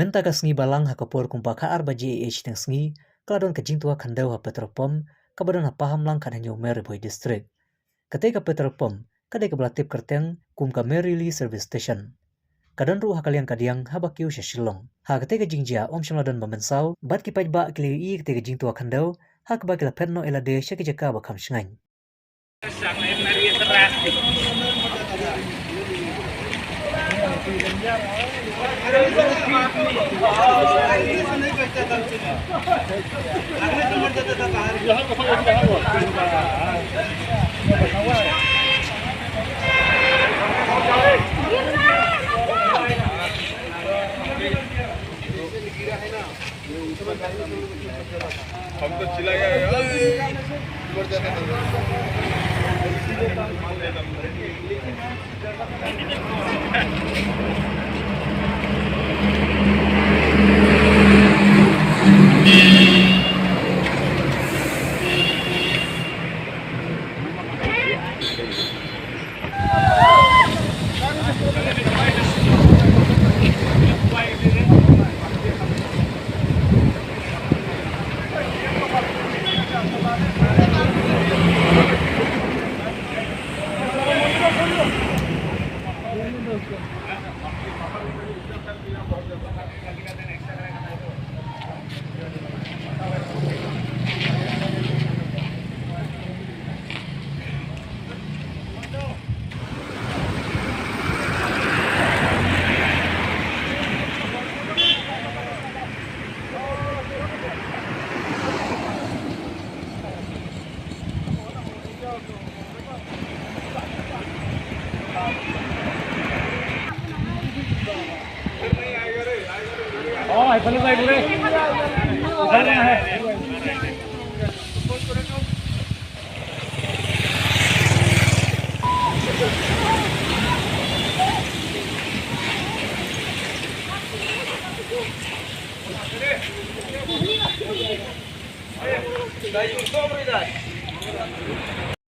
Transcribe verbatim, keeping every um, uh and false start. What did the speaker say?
Mynta ka sngi Balang ha ka por kumba khatar baje eh shiteng sngi, ka la don ka jingtwa khyndew ha petrol pump, kaba don ha Pahamlang khathynñiew mile Ri Bhoi District. Katei ka petrol pump ka dei kaba la tip kyrteng kum ka Merili Service Station. Ka don ruh ha ka liang kadiang haba kiew sha Shillong. Ha katei ka jingjia ym shym la don ba mynsaw, bad ki paidbah ki la ïohi ïa katei ka jingtwa khyndew, ha kaba ki la phet noh ïa lade sha ki jaka ba kham shngaiñ. हम तो चिल्लाया है, "अरे, ऊपर जाता था।"